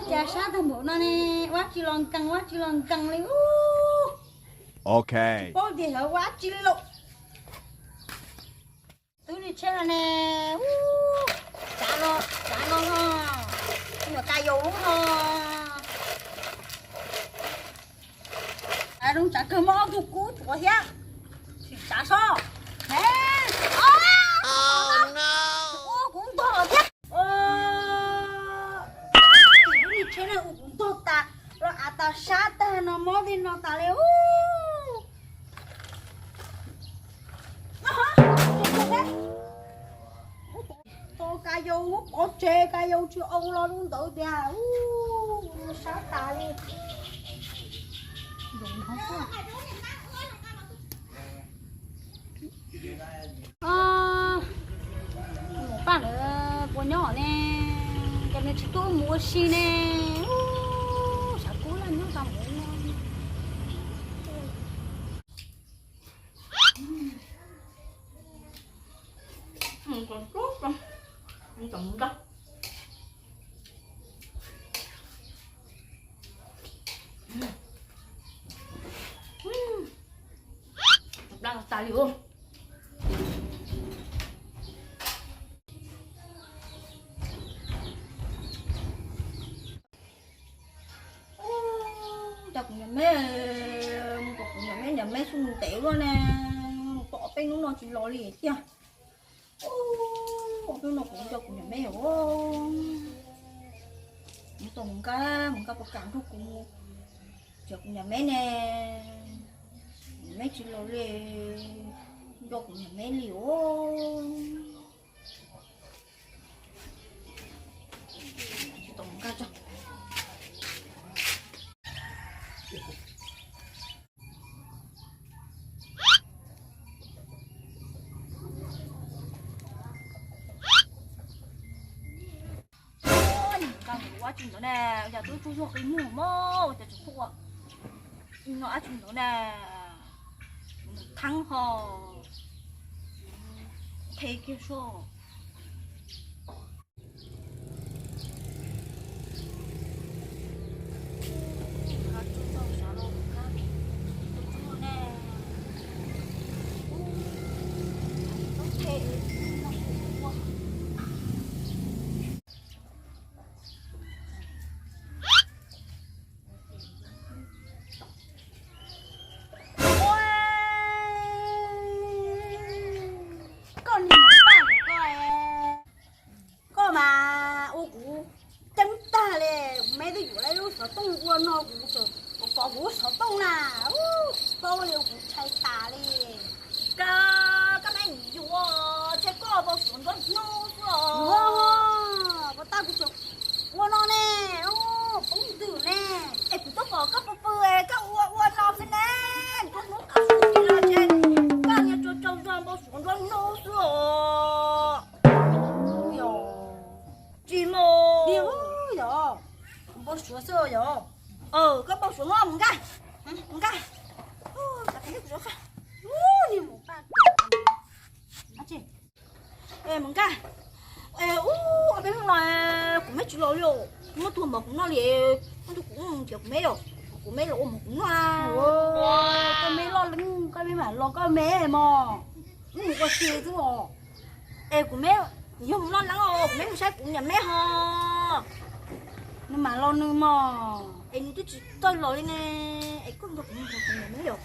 Cas sab tag npaum no ne, ua tsis los nkees, ua tsis los nkees li ub. Ok. Tsis paub tias yog ua tsis los. Twb li tsheb no ne, ub, tsav no, tsav no ho, nyuam ka yau lub no. Tsav zoo tsav kawg, muaj ob tug kub tsuav thiab. Sim tsav sob. He, ua kuv ntog thiab. Twb li tsheb no ua kuv ntog tas, los av tas sab tag no mob li no tas li ub. Tau ka yau muab pov tseg, ka yau tsis au los lub ntawd tiag, sab tas li. Mus paj lawv puas nyob ne, cas nws tsis tuaj mus ua si ne. Xav kub laj nyob tau mus. Plab tas li ub. Cov kuv niam me, mus kom kuv niam me, niam me xub ntev luaj ne, mus pom peb hnub no tsis los li tiag. Hnub no kuv coj kuv niam me os, mus tau mus nkag, mus nkag puas kam nrog kuv, cov kuv niam me ne, niam me tsis los li, nco kuv niam me li os. Ua tsis ntawd ne, yog twb tsuj zog qi muag mog, ua cas tseem pheej ua no dab tsi ntawd na. Thaab ho qhe kiag soj. Koj niag paj koj, koj mas ua kuv ceeb tag li. Kuv me twb yuav lub xov tooj ua no kuv tseem pom kuv lub xov tooj na, tsis paub li ua kuv ntshai tas li. Koj, koj me yuav, ntshe koj npau suav nruab hnub xwb os. Ua tag kuv tseem ua no ne, poob ntws ne. Es kuv twb pom koj pw pw es koj ua ua no xwb ne, nruab hnub tav su ces los ntshe koj niag tsaug tsaug zog npau suav nruab hnub xwb os. Tsis mus. Yog npau suav xwb yog. Koj npau suav no mus nkag, mus nkag. Mus nkag. Ub, ob peb hnub no kuv me tsis los li os. Muab tus mov kuv noj li, muab tus kuv nrhiav kuv me os. Kuv me los ua mov kuv noj. Koj me loj leej koj me mam los koj me mog. Wb mus ua si xwb os. Es kuv me yog mus noj neeb os, kuv me mus saib kuv niam me ho. Nws mam los nws mog. Es nws twb tsis txawj los li ne. Es koj nrog kuv mus nrog kuv niam me yom.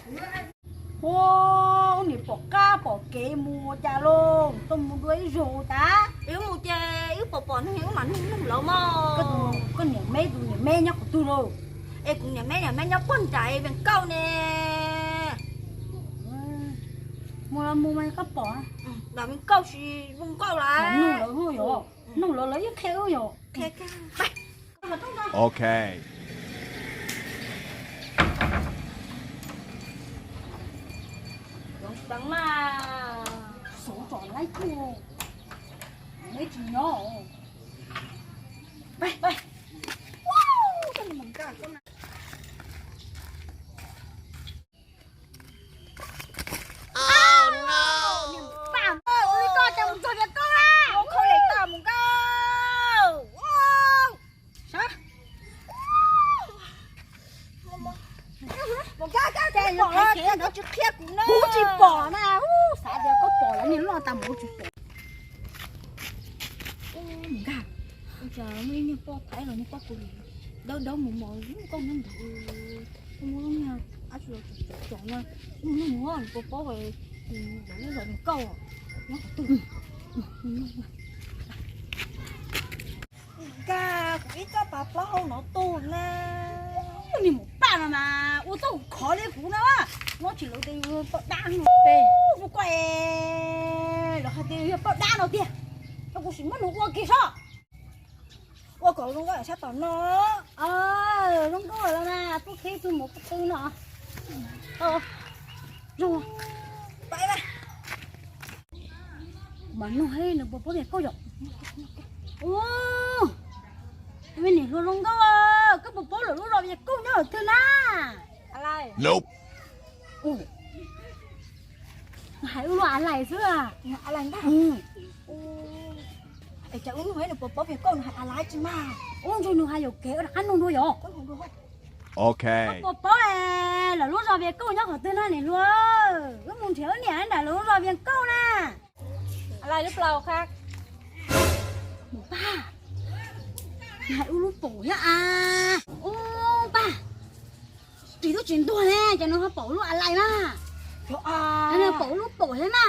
Ua, ub, nim pom qab pom kev mus ua cas lauj, tuaj mus dua ib zaug tas. Es wb mus ces wb pom pom neeg wb mam nug nug lawv mog. Koj niam me tus niam me nyob qhov twg lauj? Es kuv niam me niam me nyob puag nram Vees Kauj ne. Mus los mus mas koj pom. Nram Vees Kauj tsis zoo nkauj lawm. Nug lawv yom, nug lawv lawv yeej qhia wb yom. Ok. Deev mas, xov tsom laib kuj, neb tsis nyob. Ua li koj cas mus txog tias koj na, ua khau lem toj mus nkauj. Pom na, xav tias koj pom lawm niag loj tas mus tsis pom. Mus nkag, ua cas muaj ib niag poj Thaib los niag poj Kaus Lim dawb dawb mus mos koj nyob ntawd. Muaj lub niag ab tsi los tsom tsom na, mus mus mus pov pob lawm, lawv lub zos Vias Kauj nyob qhov twg. Nkag kuv ib txoj pas plaub hau no tuaj na. Niag maum paj no mas ua txuj khov li kuv no. Nyob tsis lawv tias yog poj dab no, kuv koj lawv hais tias yog poj dab no tiag. Koj kuv sim muab nws ua kiag sob. Ua kom zoo nkauj sab tom no. Zoo nkauj los mas tub khib tug mus qhov twg no. Zoo. Pais mas. Mas nug hais nws puas paub Vias Kauj yom. Ub, me niam hluas zoo nkauj, koj puas paub lawv lub zos Vias Kauj nyob qhov twg na? Nws hais ua lub A Lais xwb. Es cas wb nug nws puas paub Vias Kauj nws hais A Lais tsis mas. Ub, ntshe nws hais yuam kev, rov qab nug dua yom. Koj puas paub lawv lub zos Vias Kauj nyob qhov twg na niam hluas? Wb mus nrhiav wb niam nram lawv lub zos Vias Kauj na. A Lais lub plaub qha. Mus pab, nws hais ua lub paum thiab a. Ub pab, ris twb tsis ntuag ne ces nws ho paum lub A Lais na. Nws paum lub paum thiab na.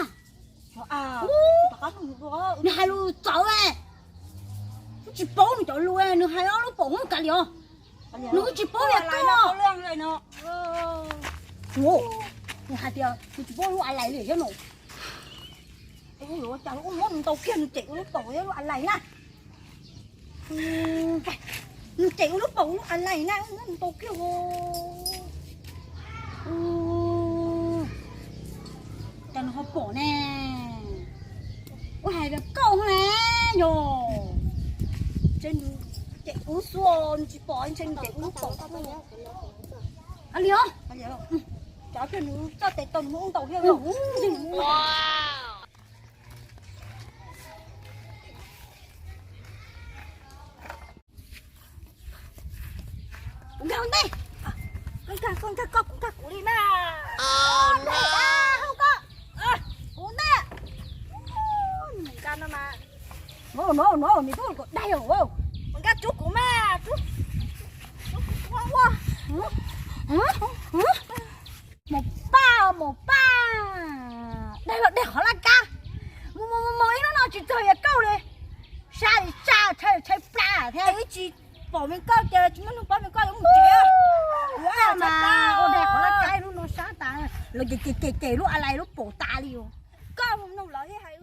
Nws hais lus txawv, wb tsis paub nws cov lus, nws hais ob lub paum hub kav liam. Nws wb tsis paub Vias Kauj. Nws hais tias nws tsis paub lub A Lais li thiab no. Ua cas muab nws ntaus kiag nws cem ua lub paum thiab lub A Lais na. Nws cem ua lub paum lub A Lais na, muab nws ntaus kiag. Cas nws ho pom ne? Ua hais Vias Kauj ne yog. Ntshe nws cem ub xwb, nws tsis pom ntshe nws cem ua lub paum. Li os, cov kiag nws txoj tes tau nws muab ub ntaus thiab. Kuv nkag ua ntej. Koj nkag koj, kuv nkag kuv li na. Kuv ntej. Nkag no mas. No no no, nws tub kom dai os. Nkag rub kuv mas, rub kuv ua. Maum Paj, maum Paj, dai los dai qhov laj kab. Mus mus mus mus, ib hnub no tsis txog Vias Kauj li. Sab li sab, tshaj tshaj plab thiab. Wb tsis pom Vias Kauj ces tsis muaj neeg paub Vias Kauj yuav mus tsev. Ua mas ua dai qhov laj kab ib hnub no sab tas. Los ces ces ces lub A Lais lub paum tas li os. Koj mus nug lawv thiaj hais.